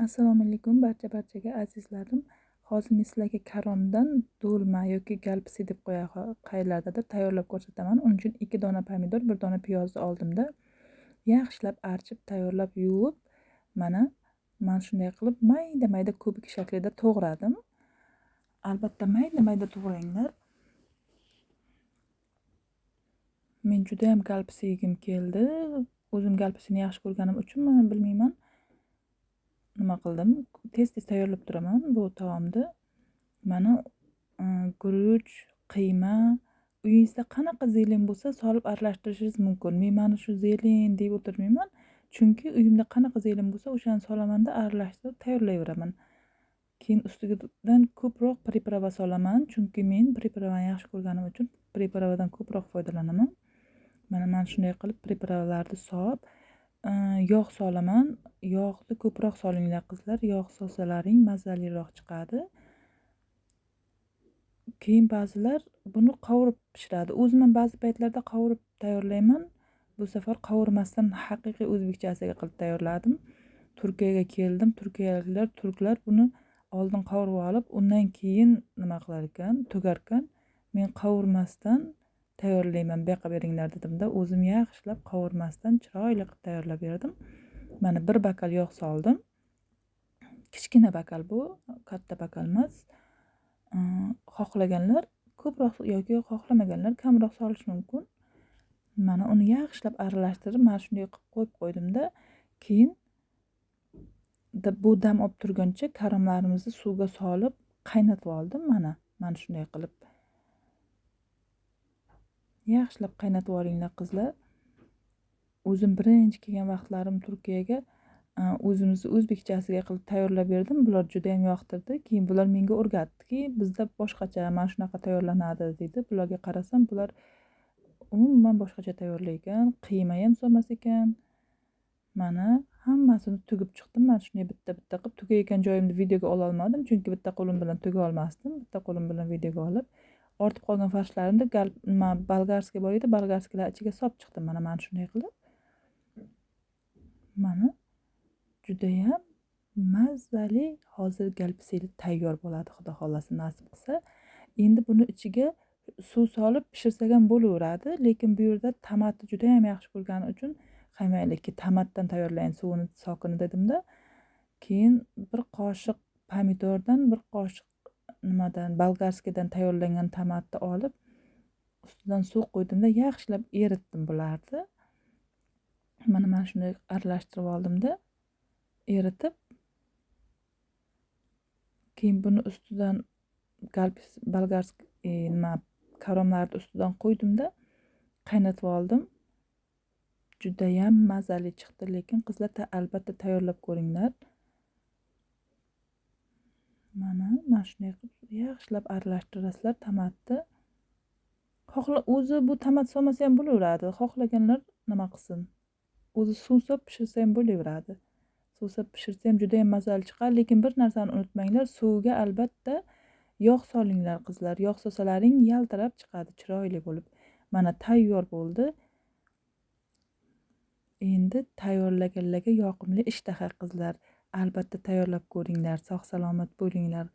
Assalomu alaykum barcha-barchaga azizlarim. Hozir men sizlarga karomdan do'lma yoki galpisi deb qayerlardadir tayyorlab ko'rsataman. Uning uchun 2 dona pomidor, 1 dona piyozni oldimda. Yaxshilab archib, tayyorlab yuvib, mana shunday qilib mayda-mayda kubik shaklida to'g'radim. Albatta mayda-mayda to'g'ranglar. Men juda ham galpisi yegim keldi. O'zim galpisini yaxshi ko'rganim uchunmi bilmayman. Nima qildim? Tez-tez tayyorlab turaman bu taomni. Mana guruch, qiyma, uyingizda qanaqa zelen bo'lsa solib aralashtirishingiz mumkin. Men mana shu zelen deb o'tirmayman, chunki uyimda qanaqa zelen bo'lsa o'shani solamanda aralashtirib tayyorlayveraman. Keyin ustidan ko'proq priprava solaman, chunki men pripravani yaxshi ko'rganim uchun pripravadan ko'proq foydalanaman. Mana shunday qilib pripravalarni solib, yog' solaman. Yog'ni ko'proq solinglar qizlar, yog' solsalaring mazaliroq chiqadi. Keyin ba'zilar buni qovurib pishiradi. O'zim ham ba'zi paytlarda qovurib tayyorlayman. Bu safar qovurmasdan haqiqiy o'zbekchasiga qilib tayyorladim. Turkiyaga keldim. Turkiyaliklar, turklar buni oldin qovurib olib, undan keyin nima qilar ekan, to'gar ekan. Men qovurmasdan tayyorlayman, bu yoqqa beringlar dedimda, o'zim yaxshilab qovurmasdan chiroyli qilib tayyorlab berdim. Mana bir bakal yog' soldim. Kichkina bakal bu, katta bakal emas. Xohlaganlar ko'proq yoki xohlamaganlar kamroq solish mumkin. Mana uni yaxshilab aralashtirib, mana shunday qilib qo'yib qo'ydimda, keyin bu dam olib turguncha karomlarimizni suvga solib qaynatib oldim. Mana shunday qilib yaxshilab qaynatib olinglar qizlar. O'zim birinchi kelgan vaqtlarim Turkiyaga o'zimizni o'zbekchasiga qilib tayyorlab berdim. Bular juda ham yoqtirdi. Keyin bular menga o'rgatdiki, bizda boshqacha mana shunaqa tayyorlanadi dedi. Bularga qarasam, bular umuman boshqacha tayyorlaykan, qiyma ham solmas ekan. Mana hammasini tugib chiqdim. Mana shunday bitta-bitta qilib tugayotgan joyimni videoga ola olmadim, chunki bitta qo'lim bilan tuga olmasdim. Bitta qo'lim bilan videoga olib, ortib qolgan farshlarimni nima bolgarskiy bor edi, bolgarskiylar ichiga solib chiqdim. Mana shunday qilib. Mana judayam mazali hozir galpisi tayyor bo'ladi, Xudo xolasa nasib qilsa. Endi buni ichiga suv solib pishirsak ham bo'laveradi, lekin bu yerda tomatni juda ham yaxshi ko'rgani uchun haymaylikki tomatdan tayyorlayin suvini, sokini dedimda. Keyin bir qoshiq pomidordan, bir qoshiq nimadan, bolgarskiydan tayyorlangan tomatni olib, ustidan suv qo'ydimda, yaxshilab eritdim bularni. Mana shunday aralashtirib oldimda, eritib, keyin buni ustidan bolgarskiy nima karomlarni ustidan qo'ydimda, qaynatib oldim. Judayam mazali chiqdi, lekin qizlar albatta tayyorlab ko'ringlar. Mana shunday qilib yaxshilab aralashtirasizlar tomatni. O'zi bu tomat solmasa ham bo'laveradi. Xohlaganlar nima qilsin? O'zi suv solib pishirsa ham bo'laveradi. Suv solib pishirsa ham juda ham mazali chiqadi, lekin bir narsani unutmanglar, suvga albatta yog' solinglar qizlar. Yog' solsalaring yaltirab chiqadi, chiroyli bo'lib. Mana tayyor bo'ldi. Endi tayyorlaganlarga yoqimli ishtaha qizlar. Albatta tayyorlab ko'ringlar, sog' salomat bo'linglar.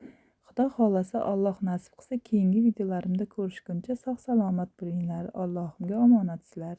Xudo xolasa, Alloh nasib qilsa, keyingi videolarimda ko'rishguncha sog' salomat bo'linglar. Allohimga omonatsizlar.